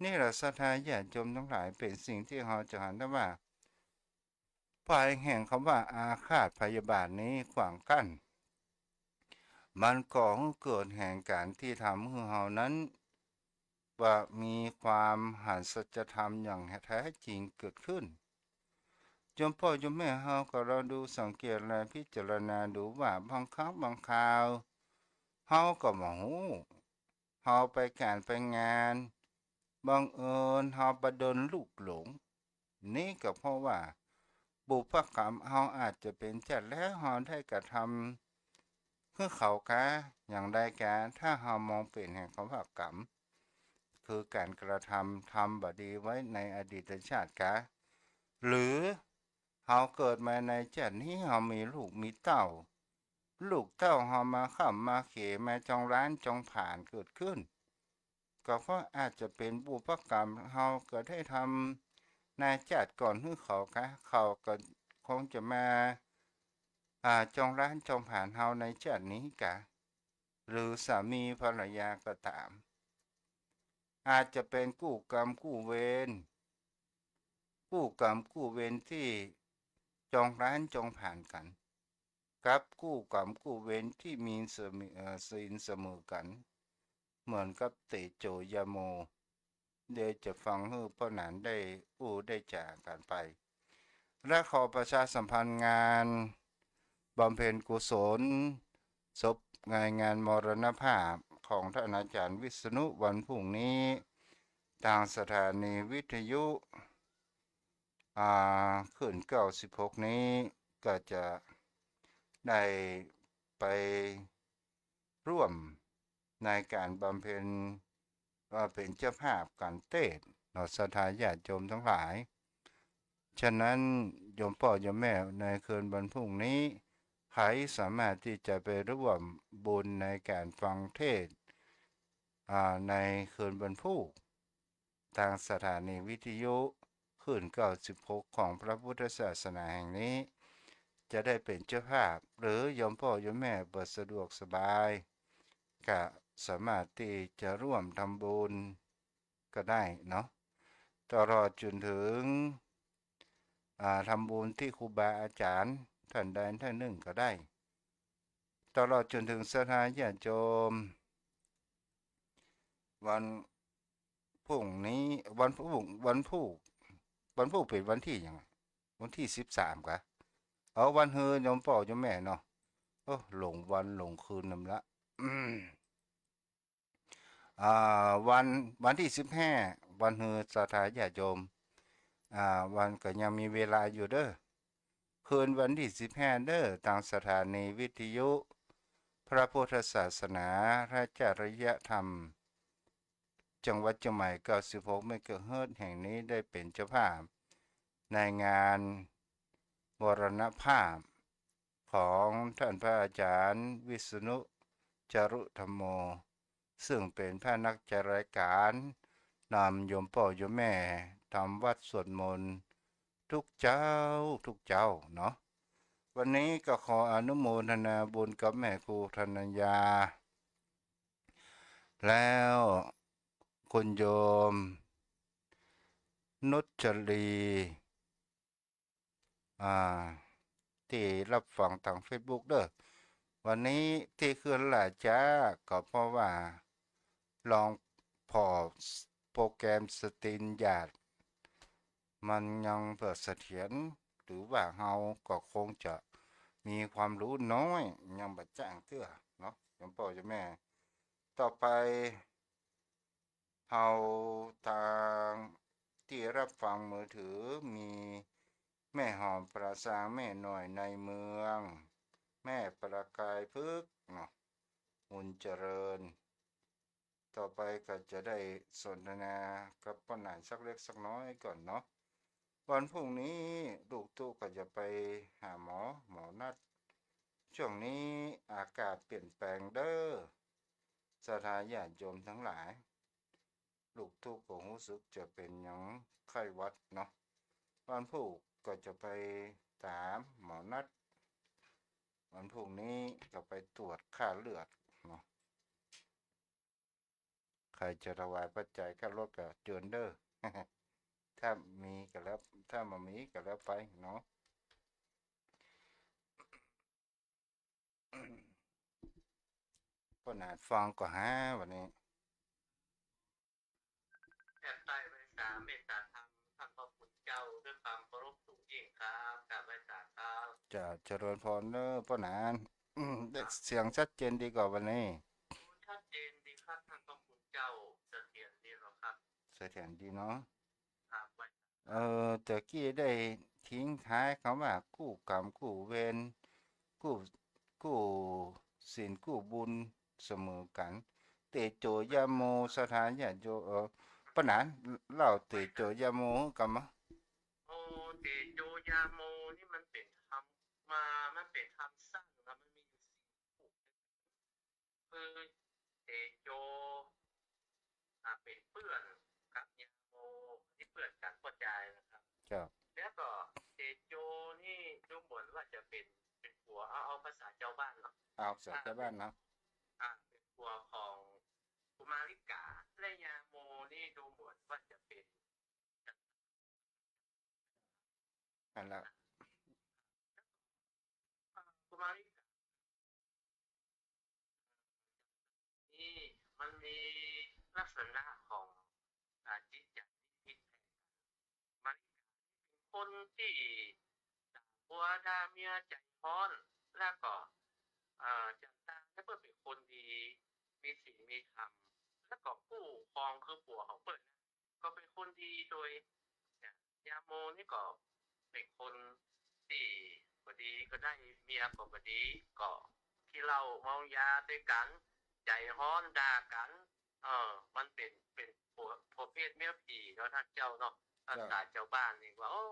นี่แหละศรัทธาญาติโยมทั้งหลาย เป๋นสิ่งตี้เฮาจะหันได้ว่า ภัยแห่งกำว่าอาฆาตพยาบาทนี้ขวางกั้น มันก่อหื้อเกิดแห่งก๋านตี้ทำหื้อเฮานั้น ว่ามีความหัศจรรย์ธรรมอย่างแท้จริงเกิดขึ้น โยมป้อโยมแม่เฮาก็ลองดูสังเกตและพิจารณาดูว่าบางครั้งบางคราว เฮาก็บ่ฮู้ เฮาไปก๋านไปงาน บังเอิญเฮาไปโดนลูกหลง นี่ก็เพราะว่าบุพกรรมเฮาอาจจะเป๋นจัดแล้วเฮาได้กระทำหื้อเขากา อย่างใดกา ถ้าเฮามองเป๋นแห่งกำว่ากรรม คือก๋านกระทำ ทำบ่ดีไว้ในอดีตชาติกา หรือเฮาเกิดมาในชาตินี้เฮามีลูกมีเต้า ลูกเต้าเฮามาค้ำมาเขมาจองร้านจองผลาญเกิดขึ้น ก็เพราะอาจจะเป๋นบุพกรรมเฮาก็ได้ทำในชาติก่อนหื้อเขากา เขาก็คงจะมา อ่า จองร้านจองผลาญเฮาในชาตินี้กา หรือสามีภรรยาก็ต๋าม อาจจะเป๋นกู้กรรมกู้เวร กู้กรรมกู้เวรตี้จองร้านจองผลาญกั๋น กับกู้กรรมกู้เวรตี้มีเสมอ เอ่อ ศีลเสมอกั๋น เหมือนกับเตโจยโม เดี๋ยวจะฟังหื้อป้อหนานได้อู้ได้จ๋ากั๋นไป และขอประชาสัมพันธ์งานบำเพ็ญกุศลศพในงานมรณภาพของท่านอาจารย์วิษณุวันพรุ่งนี้ ตางสถานีวิทยุ อ่า คลื่นเก้าสิบหกนี้ ก็จะได้ไปร่วมในก๋านบำเพ็ญ ว่าเป๋นเจ้าภาพก๋านเตศน์เนาะ ศรัทธาญาติโยมตังหลาย ฉะนั้นโยมป้อโยมแม่ในคืนวันพรุ่งนี้ ใผสามารถตี้จะไปร่วมบุญในก๋านฟังเทศน์ อ่า ในคืนวันพูก ตางสถานีวิทยุคลื่นเก้าสิบหกของพระพุทธศาสนาแห่งนี้ จะได้เป๋นเจ้าภาพ หรือโยมป้อโยมแม่บ่สะดวกสบาย ก็สามารถตี้จะร่วมทำบุญก็ได้เนาะ ตลอดจ๋นเถิง อ่า ทำบุญตี้ครูบาอาจารย์ท่านใดท่านนึ่งก็ได้ ตลอดจ๋นเถิงศรัทธาญาติโยม วัน พรุ่งนี้ วันพูก วันพูก วันพูกเป๋นวันตี้หยังอะ วันตี้สิบสามกา เอาวันฮือโยมป้อโยมแม่เนาะ โอ้ หลงวันหลงคืนนำละ อืม อ่า วัน วันตี้สิบห้า วันฮือศรัทธาญาติโยม อ่า วันก็ยังมีเวลาอยู่เด้อ คืนวันตี้สิบห้าเด้อ ตางสถานีวิทยุพระพุทธศาสนาและจริยธรรม จังหวัดเจียงใหม่ เก้าสิบหกเมกะเฮิรตซ์แห่งนี้ได้เป๋นเจ้าภาพในงานมรณภาพของท่านพระอาจารย์วิษณุ จารุธรรมโม ซึ่งเป๋นพระนักจัดรายการนำโยมป้อโยมแม่ทำวัตรสวดมนต์ทุกเจ๊าทุกเจ๊าเนาะ วันนี้ก็ขออนุโมทนาบุญกับแม่ครูธนัญญา แล้วคุณโยมนุชลี อ่า ตี้ฮับฟังตางเฟซบุ๊กเด้อ วันนี้ตี้เคื่อนล้าจ๊าก็เพราะว่าลองผ่อโปรแกรมสตรีมยาร์ด มันยังบ่เสถียร หรือว่าเฮาก็คงจะมีความรู้น้อย ยังบ่จ้างเตื้อเนาะ โยมป้อโยมแม่ ต่อไป เฮาตางตี้ฮับฟังมือถือมีแม่หอมปราซาง แม่น้อยในเมือง แม่ประกายพฤกษ์เนาะ บุญเจริญ ต่อไปก็จะได้สนทนากับป้อหนานสักเล็กสักน้อยก่อนเนาะ วันพรุ่งนี้ลูกตุ๊ก็จะไปหาหมอ หมอนัด ช่วงนี้อากาศเปลี่ยนแปลงเด้อ ศรัทธาญาติโยมทั้งหลาย ลูกตุ๊ก็ฮู้สึกจะเป๋นหยังไข้หวัดเนาะ วันพูกก็จะไปตามหมอนัด วันพรุ่งนี้ก็ไปตรวจค่าเลือดเนาะ ใผจะถวายปัจจัยค่ารถก็เจิญเด้อ ถ้ามีก็แล้ว ถ้าบ่มีก็แล้วไปเนาะ ป้อหนานฟังก่อฮะวันนี้ แอบใต้ไหว้สาเมตตาธรรมท่านพ่อคุณเจ้าด้วยความเคารพสูงยิ่งครับ กราบไหว้สาครับ เจ้า เจริญพรเด้อป้อหนาน อืม ได้เสียงชัดเจนดีกว่าวันนี้ ชัดเจนดีครับท่านพ่อคุณเจ้า เสถียรดีเหรอครับ เสถียรดีเนาะ ครับ ไหว้ เอ่อ ตะกี้ได้ทิ้งท้ายกำว่ากู้กรรมกู้เวร กู้ กู้ศีลกู้บุญเสมอกั๋น เตโชยะโม ศรัทธาญาติโยม เอ่อ ป้อหนานเล่าเตโชยะโมหื้อกั๋นมา โอ้ เตโชยะโมนี่มันเป๋นคำมา มันเป๋นคำสั้นนะ มันมีอยู่สี่ คือเตโช อ่า เป๋นเปื้อนกับยะโม ตี้เปื้อนกั๋นป้อจายนะครับ ครับ แล้วก็เตโชนี่ดูเหมือนว่าจะเป๋น เป๋นผัว เอา เอาภาษาจาวบ้านเนาะ เอาภาษาจาวบ้านเนาะ อ่า เป๋นผัวของกุมาริกา และยะโมนี่ดูเหมือนว่าจะเป๋น อันละ กุมาริกา นี่มันมีลักษณะของ อ่า จิตใจ๋นิมิตแตกต่าง มันเป๋นคนตี้ด่าผัวด่าเมียใจ๋ฮ้อน แล้วก็ เอ่อ จันตา แล้วเปิ้นเป๋นคนดี มีศีลมีธรรม แล้วก็คู่ครองคือผัวของเปิ้นนะ ก็เป๋นคนดีโดย เนี่ย ยะโมนี่ก็เป๋นคนตี้บ่ดี ก็ได้เมียก็บ่ดี ก็ขี้เหล้าเมายาตวยกั๋น ใจ๋ฮ้อนด่ากั๋น เออ มันเป๋น เป๋นผัว ผัวเพศเมียผีเนาะท่านเจ้าเนาะ ภาษาจาวบ้านนี่ว่า โอ้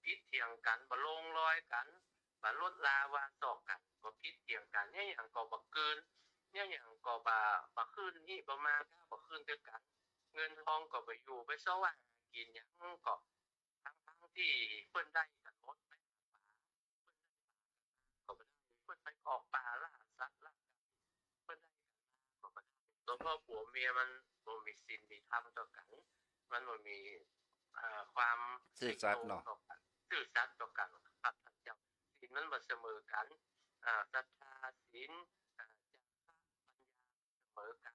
ผิดเถียงกั๋น บ่ลงรอยกั๋น บ่ลดลาว่าศอกกั๋น ก็ผิดเถียงกั๋น เนี่ยหยังก็บ่กืน เนี่ยหยังก็บ่ บ่ขึ้นหิ้งบ่มา บ่ขึ้นตวยกั๋น เงินทองก็บ่อยู่ ไปเซาะหากิ๋นหยังก็ ทั้งๆ ตี้เปิ้นได้กั๋นหมด ไปหาป๋า เปิ้นได้ป๋ากั๋นมาก็บ่ได้ เปิ้นไปออกป่าล่าสัตว์ล่าสัตว์ เปิ้นได้กั๋นมาก็บ่ได้ โดยเฉพาะผัวเมียมันบ่มีศีลมีธรรมต่อกั๋น มันบ่มี เอ่อ ความซื่อสัตย์เนาะ ซื่อสัตย์ต่อกั๋น ซื่อสัตย์ต่อกั๋นครับท่านเจ้า ศีลมันบ่เสมอกั๋น อ่า ศรัทธา ศีล อ่า จาคะ ปัญญา เสมอกั๋น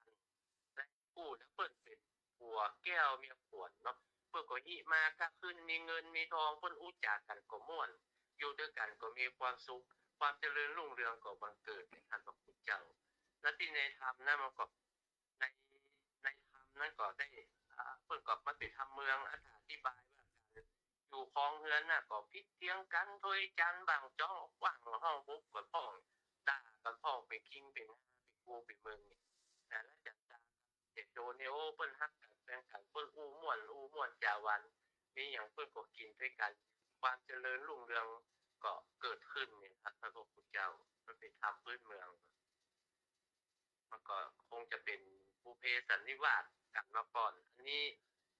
และกู้แล้วเปิ้นเป๋น ผัวแก้วเมียขวัญเนาะ เปิ้นก็ฮิมา ก้าขึ้นมีเงินมีทอง เปิ้นอู้จ๋ากั๋นก็ม่วน อยู่ตวยกั๋นก็มีความสุข ความเจริญรุ่งเรืองก็บังเกิดเนี่ย หันพระคุณเจ้า แล้วตี้ในธรรมนั้นมันก็ ใน ในธรรมนั้นก็ได้ อ่า เปิ้นก็มาเป๋นธรรมเมือง อธิบายว่าก๋านอยู่ครองเฮือนน่ะ ก็ผิดเถียงกั๋น ถ้วยจานบ้าง จ๊องบ้าง ห้องบุบกั๋นพ่อง ด่ากั๋นพ่อง เป๋นคิงเป๋นฮา เป๋นกูเป๋นมึงนี่นะ แล้วจันจา เจโจเนี่ย โอ้ เปิ้นฮักกั๋นแปงกั๋น เปิ้นอู้ม่วน อู้ม่วนจ๋าหวาน มีหยังเปิ้นก็กิ๋นตวยกั๋น ความเจริญรุ่งเรืองก็เกิดขึ้นเนี่ยครับ พระคุณเจ้า มันเป๋นธรรมพื้นเมือง มันก็คงจะเป๋นบุพเพสันนิวาสกั๋นมาก่อน อันนี้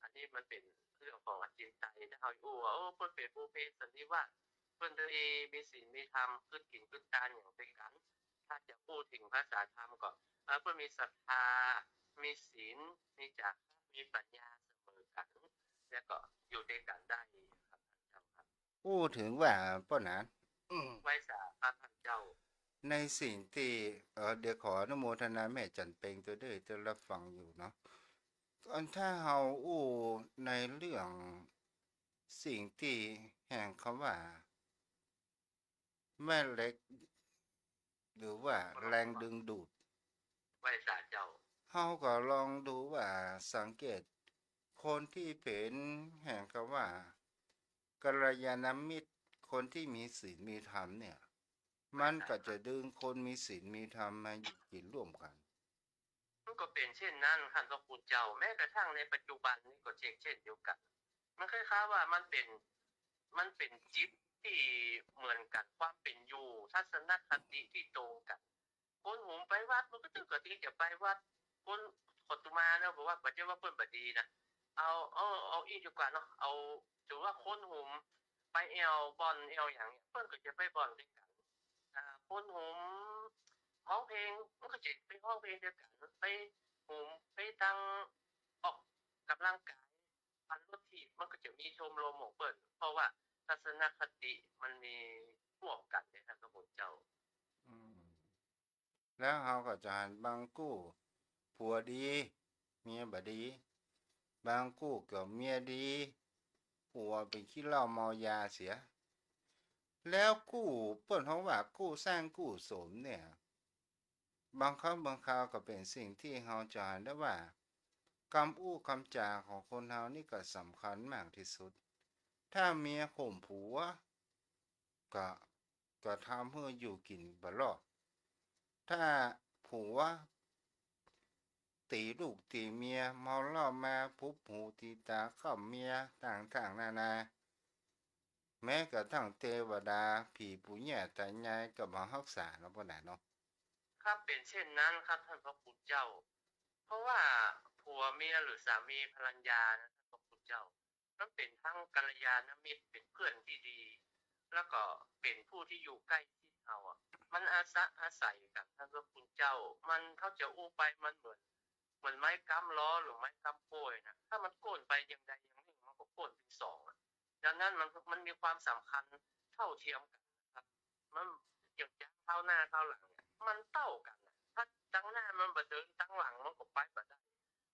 อันนี้มันเป๋นเรื่องของอจินไตย ถ้าเฮาอู้ว่า โอ้ เปิ้นเป๋นบุพเพสันนิวาส เปิ้นเลยมีศีลมีธรรม กึ๊ดกิ๋นกึ๊ดตานอย่างตวยกั๋น ถ้าจะอู้เถิงภาษาธรรมก็ เอ่อ เปิ้นมีศรัทธา มีศีล มีจาคะ มีปัญญาเสมอกั๋น แล้วก็อยู่ตวยกั๋นได้ครับ ท่านเจ้าครับ อู้เถิงว่าป้อหนาน อืม ไหว้สาครับ ท่านเจ้า ในสิ่งตี้ เอ่อ เดี๋ยวขออนุโมทนาแม่จันเพ็งตวยเด้อ ตี้รับฟังอยู่เนาะ อันถ้าเฮาอู้ในเรื่องสิ่งตี้แห่งกำว่า แม่เหล็ก หรือว่าแรงดึงดูด ไหว้สาเจ้า เฮาก็ลองดูว่า สังเกตคนตี้เป๋นแห่งกำว่า กัลยาณมิตร คนตี้มีศีลมีธรรมเนี่ย มันก็จะดึงคนมีศีลมีธรรมมาอยู่กิ๋นร่วมกั๋น มันก็เป๋นเช่นนั้น ท่านพระคุณเจ้า แม้กระทั่งในปัจจุบันนี้ก็เช่น เช่นเดียวกั๋น มันคล้ายๆ ว่ามันเป๋น มันเป๋นจิตตี้เหมือนกั๋น ความเป๋นอยู่ ทัศนคติตี้ตรงกั๋น คนหุมไปวัด มันก็ตึงกะตี้จะไปวัด คนขอตุมาเนาะ บอกว่า บ่ใจ้ว่าเปิ้นบ่ดีนะ เอา เอา เอาอี้ดีกว่าเนาะ เอา ถือว่าคนหุมไปแอ่วบ่อนแอ่วหยังเนี่ย เปิ้นก็จะไปบ่อนตวยกั๋น อ่า คนหุมฮ้องเพลง มันก็จะไปฮ้องเพลงตวยกั๋น ไปหุมไปตังออกกำลังกาย ปั่นรถถีบ มันก็จะมีชมรมของเปิ้น เพราะว่าทัศนคติมันมีร่วมกั๋นเนี่ย ท่านพระคุณเจ้า อืม แล้วเฮาก็จะหันบางกู้ ผัวดี เมียบ่ดี บางกู้ก็เมียดี ผัวเป๋นขี้เหล้าเมายาเสีย แล้วกู้ เปิ้นฮ้องว่ากู้สร้างกู้สมเนี่ย บางครั้งบางคราวก็เป๋นสิ่งตี้เฮาจะหันได้ว่า กำอู้กำจ๋าของคนเฮานี่ก็สำคัญมากตี้สุด ถ้าเมียข่มผัว ก็ ก็ทำหื้ออยู่กิ๋นบ่รอด ถ้าผัว ตี๋ลูกตี๋เมีย เมาเหล้ามาปุ๊บ หูตีต๋าค่ำเมีย ต่างๆ นานา แม้กระทั่งเตวดา ผีปู่ย่าต๋ายายก็บ่ฮักษาเนาะ ป้อหนานเนาะ ครับ เป๋นเช่นนั้นครับ ท่านพระคุณเจ้า เพราะว่าผัวเมียหรือสามีภรรยานะ ท่านพระคุณเจ้า มันเป๋นทั้งกัลยาณมิตร เป๋นเพื่อนตี้ดี แล้วก็เป๋นผู้ตี้อยู่ใก้ชิดเฮาอะ มันอาสะอาศัยกั๋น ท่านพระคุณเจ้า มัน เฮาจะอู้ไป มันเหมือน เหมือนไม้ก๊ำล้อหรือไม้ก๊ำโก้ยนะ ถ้ามันโก้นไปอย่างใดอย่างนึ่ง มันก็โก้นเป๋นสองอะ ดังนั้นมัน มันมีความสำคัญเท่าเทียมกั๋นนะครับ มันอย่างจ๊างเท้าหน้าเท้าหลังเนี่ย มันเต้ากั๋นนะ ถ้าตังหน้ามันบ่เดิน ตังหลังมันก็ไปบ่ได้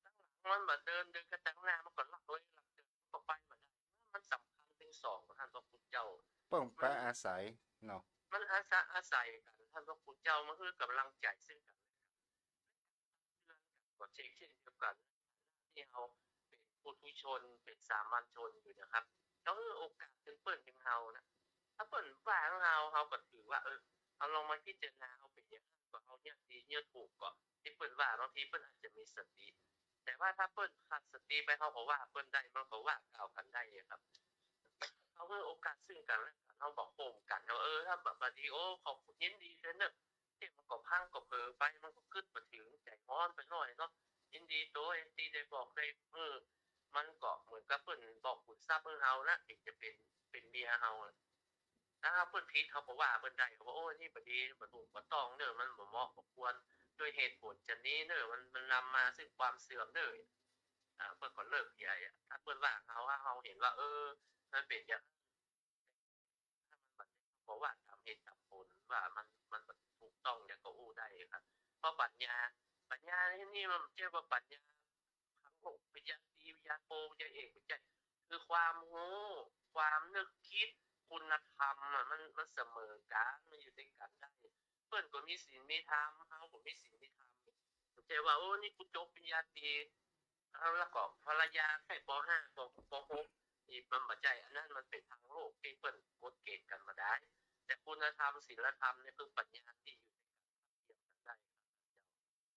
ตังหลังมันบ่เดิน เดินกะตังหน้ามันก็ลักเลยลักเดิน มันก็ไปบ่ได้ มันสำคัญเป๋นสอง ท่านพระคุณเจ้า เปิ้งปะอาศัยเนาะ มันอาสะอาศัยกั๋น ท่านพระคุณเจ้า มาหื้อกำลังใจ๋ซึ่งกั๋นและกั๋น ก็เช่น เช่นเดียวกั๋น ตี้เฮาเป๋นปุถุชน เป๋นสามัญชนอยู่นะครับ เฮาหื้อโอกาสเถิงเปิ้นเถิงเฮานะ ถ้าเปิ้นว่าเฮา เฮาก็ถือว่า เออ เฮาลองมาพิจารณา เฮาเป๋นอย่างนั้นก็ เฮาเยียะดีเยียะถูกก็ ตี้เปิ้นว่า บางทีเปิ้นอาจจะมีสติ แต่ว่าถ้าเปิ้นขาดสติไป เฮาก็ว่าเปิ้นได้ มันก็ว่ากล่าวกั๋นได้ครับ เฮาหื้อโอกาสซึ่งกั๋นและกั๋น เฮาบอกโฮมกั๋น เฮา เออ ถ้าแบบบ่ดี โอ้ ขอบคุณ ยินดีเต๊อะเน่อ ตี้มันก็พลั้งก็เผลอไป มันก็กึ๊ดบ่เถิง ใจ๋ฮ้อนไปหน้อยเนาะ ยินดีโตยตี้ได้บอกได้ เออ มันก็เหมือนกับเปิ้นบอกขุมทรัพย์หื้อเฮานะ เถิงจะเป๋น เป๋นเมียเฮาอะ ถ้าเปิ้นผิด เฮาก็ว่าเปิ้นได้ เฮาว่า โอ้ นี่บ่ดี บ่ถูกบ่ต้องเน่อ มันบ่เหมาะบ่ควร ด้วยเหตุผลจะนี้เน่อ มัน มันนำมาซึ่งความเสื่อมเน่อ อ่า เปิ้นก็เลิกเยียะอะ ถ้าเปิ้นว่าเฮา ถ้าเฮาหันว่า เออ มันเป๋นอย่าง ถ้ามันบ่ เพราะว่าต๋ามเหตุต๋ามผลว่ามัน มันบ่ถูกต้อง อย่างก็อู้ได้ครับ เพราะปัญญา ปัญญาตี้นี่มันบ่ใจ้ว่าปัญญา ขัง โท ปริญญาตรี ปริญญาโท ปริญญาเอก ปริญญา คือความฮู้ ความนึกกึ๊ด คุณธรรมอะ มัน มันเสมอกั๋น มันอยู่ตวยกั๋นได้ เปิ้นก็มีศีลมีธรรม เฮาก็มีศีลมีธรรม บ่ใจ้ว่า โอ้ นี่กูจบปริญญาตรี แล้วก็ภรรยาแค่ ป.ห้า ป.ป.หก นี่มันบ่ใจ้ อันนั้นมันเป๋นตางโลกตี้เปิ้นกฎเกณฑ์กั๋นมาได้ แต่คุณธรรม ศีลธรรมนี่คือปรัชญาตี้อยู่ในก๋านเทียมกั๋นได้ครับ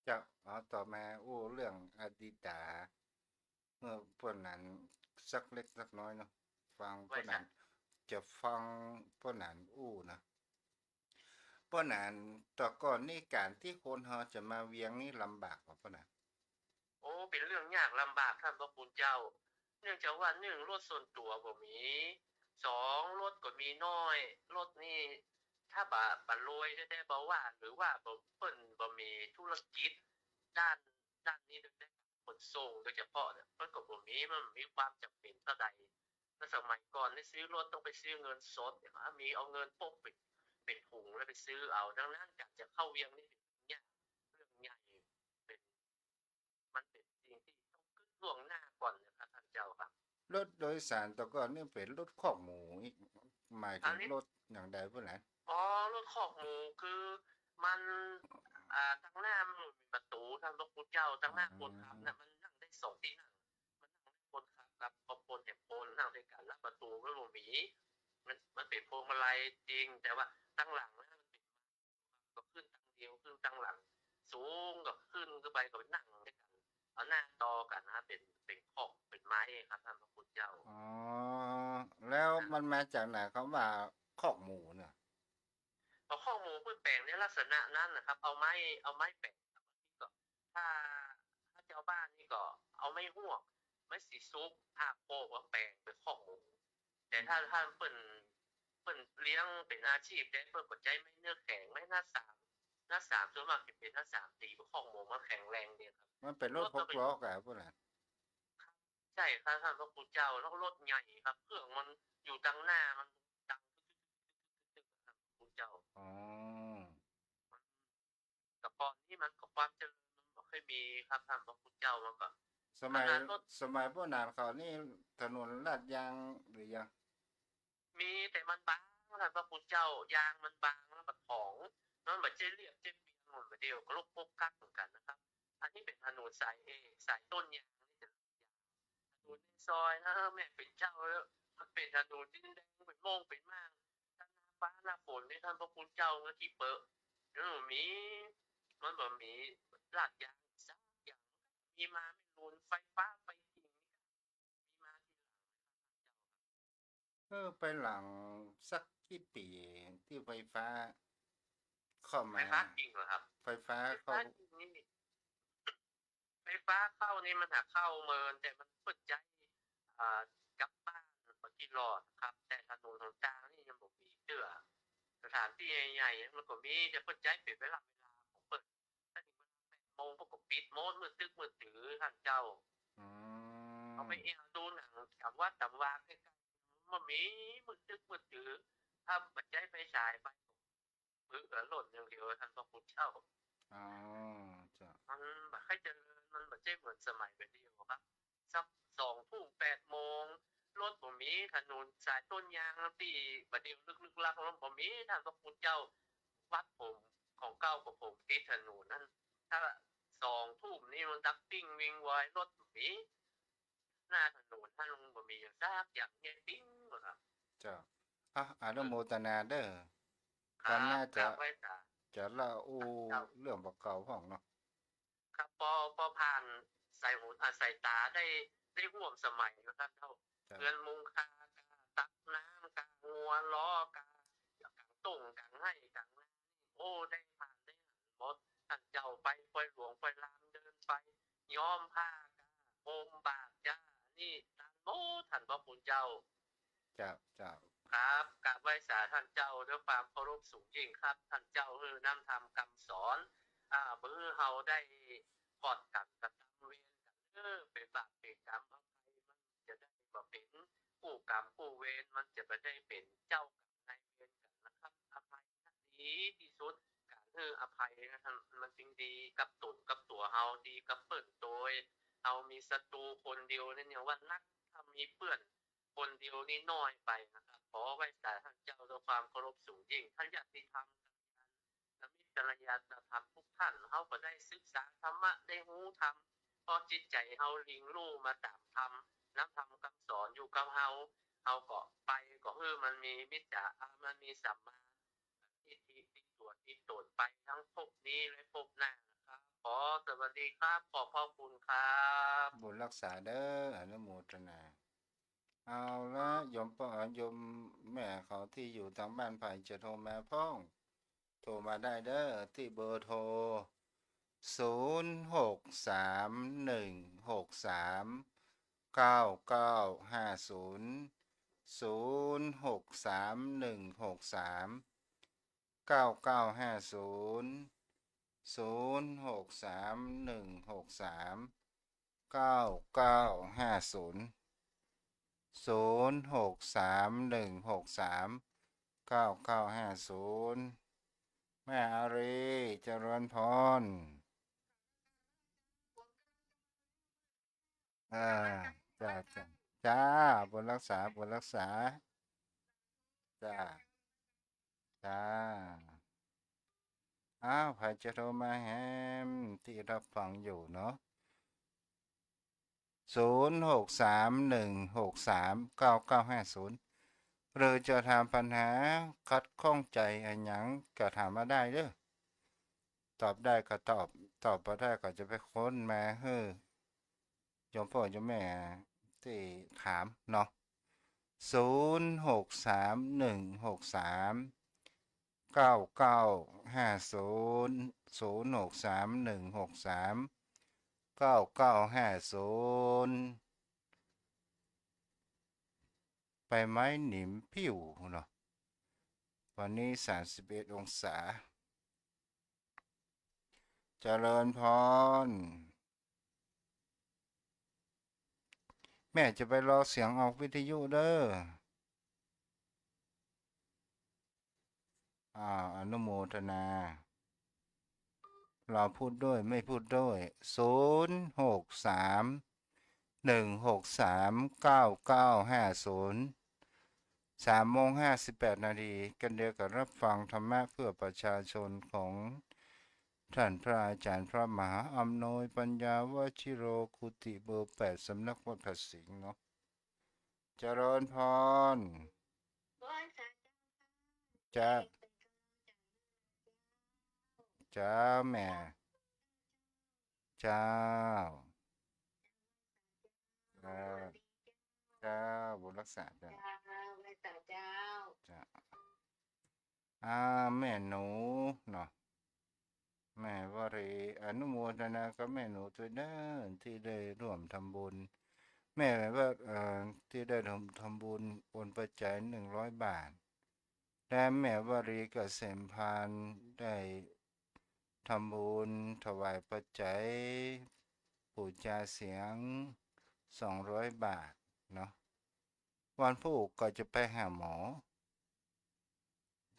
เจ้า อ๋อ ต่อมาอู้เรื่องอดีตา เมื่อป้อหนานสักเล็กสักน้อยเนาะ ฟังป้อหนาน จะฟังป้อหนานอู้นะ ป้อหนาน แต่ก่อนนี่ก๋านตี้คนเฮาจะมาเวียงนี่ลำบากก่อป้อหนาน โอ้ เป๋นเรื่องยากลำบากต้านพระคุณเจ้า เนื่องจากว่า นึ่ง รถส่วนตั๋วบ่มี สอง รถก็มีน้อย รถนี่ถ้าบ่ บ่รวยแต๊ๆ บ่ว่า หรือว่าบ่ เปิ้นบ่มีธุรกิจด้าน ด้านนี้โดยเฉพาะขนส่งโดยเฉพาะเนี่ย เปิ้นก็บ่มี มันบ่มีความจ๋ำเป๋นเต้าใด แล้วสมัยก่อนนี่ซื้อรถต้องไปซื้อเงินสดเนี่ย มีเอาเงินปกเป๋น เป๋นถุงแล้วไปซื้อเอา ดังนั้นก๋านจะเข้าเวียงนี่เป๋นเรื่องยาก เรื่องใหญ่ เป๋น มันเป๋นสิ่งตี้ต้องกึ๊ดล่วงหน้าก่อนนะครับต้านเจ้าครับ รถโดยสารแต่ก่อนนี่เป๋นรถคอกหมูอีก หมายเถิงรถอย่างใดป้อหนาน อ๋อ รถคอกหมูคือมัน อ่า ตังหน้ามันบ่มีประตู๋ ต้านพระคุณเจ้า ตังหน้าคนขับน่ะ มันนั่งได้สองตี้นั่ง มันนั่งได้คนขับกับคนแหมคนนั่งตวยกั๋น แล้วประตู๋มันบ่มี มัน มันเป๋นพวงมาลัยจริง แต่ว่าตังหลังนะมันเป๋น ก็ขึ้นตังเดียว ขึ้นตังหลัง สูงก็ขึ้นขึ้นไปก็ไปนั่งตวยกั๋น เอาหน้าต่อกั๋นนะ เป๋น เป๋นคอก เป๋นไม้ครับต้านพระคุณเจ้า อ๋อ แล้วมันมาจากไหนคำว่าคอกหมูเนี่ย เอาคอกหมูเปิ้นแป๋งในลักษณะนั้นนะครับ เอาไม้ เอาไม้แป๋งครับ ก็ถ้า ถ้าเจ้าบ้านนี่ก็เอาไม้ฮวก ไม้สีสุก ฮากโพกมาแป๋งเป๋นคอกหมู แต่ถ้า ถ้าเปิ้น เปิ้นเลี้ยงเป๋นอาชีพแต๊เปิ้นก็ใจ๊ไม้เนื้อแข็ง ไม้หน้าสาม หน้าสามส่วนมากจะเป๋นหน้าสามตีเป๋นคอกหมู มันแข็งแรงดีครับ มันเป๋นรถหกล้อก่ะป้อหนาน ใจ้ครับต้านพระคุณเจ้า แล้วรถใหญ่ครับ เครื่องมันอยู่ตังหน้า มันดังตึ๊กๆๆๆๆ ครับพระคุณเจ้า อ๋อ แต่ก่อนนี่มันก็ความเจริญมันบ่ค่อยมีครับต้านพระคุณเจ้า มันก็ สมัย ขนาดรถ สมัยป้อหนานเขานี่ถนนลาดยางหรือยัง มีแต่มันบางต้านพระคุณเจ้า ยางมันบางแล้วก็ถ่อง มันบ่ใจ้เรียบใจ้เปียงเหมือนบ่าเดี่ยวก็ลกปกกักเหมือนกั๋นนะครับ อันนี้เป๋นถนนสายเอก สายต้นยางนี่จะ ถนนในซอยนะ แม่เป๋นเจ้าแล้ว มันเป๋นถนนตี้แดงเป๋นโม่งเป๋นม่าง ถ้าหน้าฟ้าหน้าฝนนี่ต้านพระคุณเจ้า มันขี้เปอะ มันบ่มี มันบ่มีลาดยางสักอย่าง มีมาไม่ลุน ไฟฟ้าไฟกิ่งนี่ก็มีมาทีหลังนะครับเจ้าครับ เออ ไปหลังสักกี่ปี๋ตี้ไฟฟ้าเข้ามา ไฟฟ้ากิ่งเหรอครับ ไฟฟ้า ไฟฟ้า เข้า กิ่งนี่ ไฟฟ้าเข้านี่มันหากเข้าเมิน แต่มันเปิดใจ๊ อ่า กับบ้านบ่กี่หลอดครับ แต่ถนนหนตางนี่ยังบ่มีเตื้อ สถานตี้ใหญ่ๆ มันก็มี แต่เปิ้นใจ๊เป๋นเวลา เวลาของเปิ้น ถ้าถึงเวลาแปดโมงเปิ้นก็ปิดหมด มืดตึ๊กมืดตื้อ ต้านเจ้า อืม เอาไปแอ่วดูหนังต๋ามวัดต๋ามวาใก้ๆ มันมี มืดตึ๊กมืดตื้อ ถ้าบ่ใจ๊ไฟฉายไป มืดกับล่นอย่างเดียว ต้านพระคุณเจ้า อ๋อ เจ้า มันบ่ค่อยเจริญ มันบ่ใจ้เหมือนสมัยบ่าเดี่ยวครับ สักสองทุ่ม แปดโมง รถบ่มี ถนนสายต้นยางตี้บ่าเดี่ยวลึกๆ ลักๆ มันบ่มี ต้านพระคุณเจ้า วัดผม ของเก่าของผมติดถนนหั้น ถ้าสองทุ่มนี่มันดับปิ้งวิ่งวาย รถบ่มี หน้าถนนหั้นบ่มีอย่างสักอย่าง เงียบปิ้งหมดครับ เจ้า อ่ะ อนุโมทนาเด้อ ครับ คราวหน้าจะ กราบไหว้สา จะเล่าอู้ เจ้า เรื่องบ่าเก่าพ่องเนาะ ครับ ปอ ปอผ่านสายหู อ่า สายต๋าได้ ได้ฮ่วมสมัยนะครับเจ้า เจ้า เฮือนมุงคา กาตักน้ำ กางัวล้อ กา กางต้ง กางไฮ่ กางนา โอ้ ได้ผ่านได้หันหมด ต้านเจ้าไปปอยหลวงปอยลามเดินไป ย้อมผ้ากา โฮมบาตรจ้า นี่ตันหมด ต้านพระคุณเจ้า เจ้า เจ้า ครับ กราบไหว้สาต้านเจ้าด้วยความเคารพสูงยิ่งครับ ต้านเจ้าหื้อนำธรรมกำสอน อ่า บ่หื้อเฮาได้กอดกั๋นกระตำเวรกั๋น เออ เป๋นบาปเป๋นกรรม อภัยมันจะได้บ่เป๋นกู้กรรมกู้เวร มันจะบ่ได้เป๋นเจ้ากรรมนายเวรกั๋นนะครับ อภัยนะ ดีตี้สุด ก๋านหื้ออภัยนะ มันจึงดีกับต๋นกับตั๋วเฮา ดีกับเปิ้นโตย เฮามีศัตรูคนเดียวเนี่ย ยังว่านัก ถ้ามีเปื้อนคนเดียวนี่น้อยไปนะครับ ขอไหว้สาท่านเจ้าด้วยความเคารพสูงยิ่ง ท่านญาติธรรม และมิตรกัลยาณธรรมทุกท่าน เฮาก็ได้ศึกษาธรรมะ ได้ฮู้ธรรม เพราะจิตใจ๋เฮาเรียนรู้มาต๋ามธรรม นำธรรมกำสอนอยู่กับเฮา เฮาก็ไปก็หื้อมันมีมิจฉา อ่า มันมีสัมมาทิฏฐิติดตั๋วติดต๋นไปทั้งภพนี้และภพหน้านะครับ ขอสวัสดีครับ ขอบพระคุณครับ บุญรักษาเด้อ อนุโมทนา เอาละ โยมป้อ โยมแม่เขาตี้อยู่ตางบ้าน ใผจะโทรมาพ่อง โทรมาได้เด้อ ตี้เบอร์โทร ศูนย์หกสามหนึ่งหกสามเก้าเก้าห้าศูนย์ ศูนย์หกสามหนึ่งหกสามเก้าเก้าห้าศูนย์ ศูนย์หกสามหนึ่งหกสามเก้าเก้าห้าศูนย์ ศูนย์หกสามหนึ่งหกสามเก้าเก้าห้าศูนย์ แม่อารี เจริญพร อ่า จ้า จ้า จ้า บุญรักษา บุญรักษา จ้า จ้า อ้าว ใผจะโทรมาแหม ตี้ฮับฟังอยู่เนาะ ศูนย์หกสามหนึ่งหกสามเก้าเก้าห้าศูนย์ หรือจะถามปัญหาขัดข้องใจ๋อะหยังก็ถามมาได้เด้อ ตอบได้ก็ตอบ ตอบบ่ได้ก็จะไปค้นมาหื้อโยมป้อโยมแม่ตี้ถามเนาะ ศูนย์หกสามหนึ่งหกสามเก้าเก้าห้าศูนย์ ศูนย์หกสามหนึ่งหกสามเก้าเก้าห้าศูนย์ ใบไม้หนิมปิ้วเนาะ วันนี้สามสิบเอ็ดองศา เจริญพร แม่จะไปรอเสียงออกวิทยุเด้อ อ่า อนุโมทนา เราพูดด้วยไม่พูดด้วย ศูนย์หกสามหนึ่งหกสามเก้าเก้าห้าศูนย์ สามโมงห้าสิบแปดนาที กันเดียวกับฮับฟังธรรมะเพื่อประชาชนของท่านพระอาจารย์พระมหาอำนวยปัญญาวชิโร กุฏิเบอร์แปด สำนักวัดพระสิงห์เนาะ เจริญพร จ้า จ้าแม่ เจ้า เจ้า เจ้า บุญรักษา เจ้า เจ้า ไหว้สาเจ้า เจ้า อ่า แม่หนูเนาะ แม่วรี อนุโมทนากับแม่หนูด้วยเด้อ ตี้ได้ร่วมทำบุญ แม่ว่า เอ่อ ตี้ได้ทำ ทำบุญโอนปัจจัยหนึ่งร้อยบาท และแม่วรีเกษมพันธ์ได้ทำบุญถวายปัจจัยปู๋จาเสียงสองร้อยบาทเนาะ วันพูกก็จะไปหาหมอ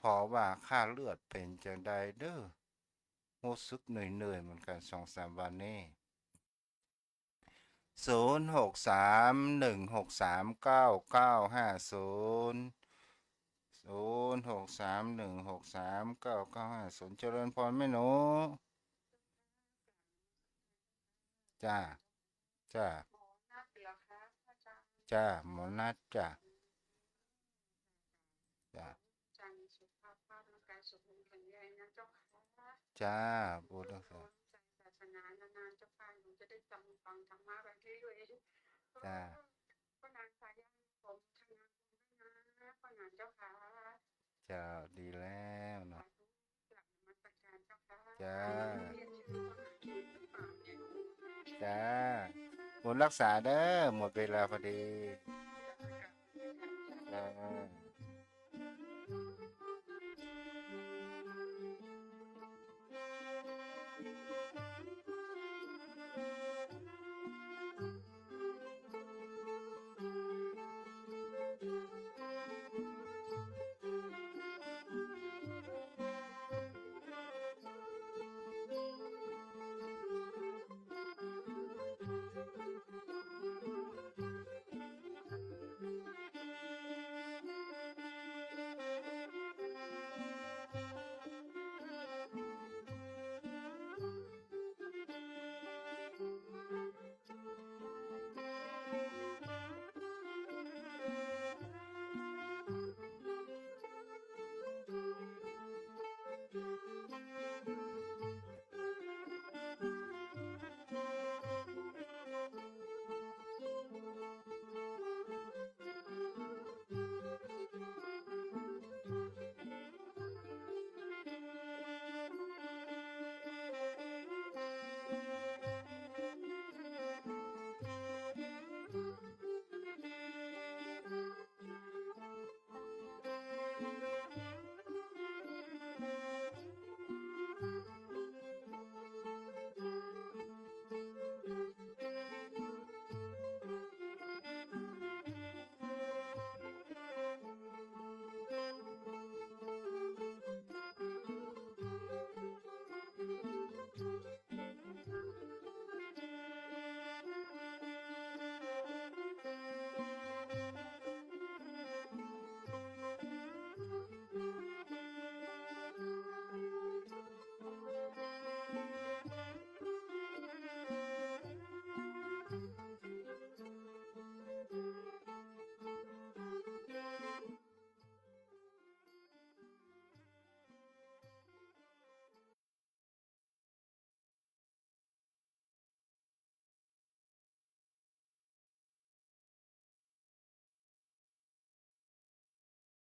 ผ่อว่าค่าเลือดเป๋นจั่งใดเด้อ ฮู้สึกเหนื่อยๆ เหมือนกั๋นสองสามวันนี้ ศูนย์หกสามหนึ่งหกสามเก้าเก้าห้าศูนย์ ศูนย์หกสามหนึ่งหกสามเก้าเก้าห้าศูนย์ เจริญพรแม่หนู จ้า จ้า หมอนัดเหรอคะ พระอาจารย์ จ้า หมอนัดจ้า จ้า อาจารย์สุขภาพร่างกายสมบูรณ์แข็งแรงนะเจ้าค่ะ จ้า บุญรักษา ศาสนานานๆ เจ้าค่ะ หนูจะได้จำฟังธรรมะไปเรื่อยๆ จ้า ก็นางสายัน ผมธนาคุณด้วยนะ ก็นานเจ้าค่ะ เจ้า ดีแล้วเนาะ สาธุ กราบนมัสการเจ้าค่ะ จ้า จ้า บุญรักษาเด้อ หมดเวลาพอดี จ้า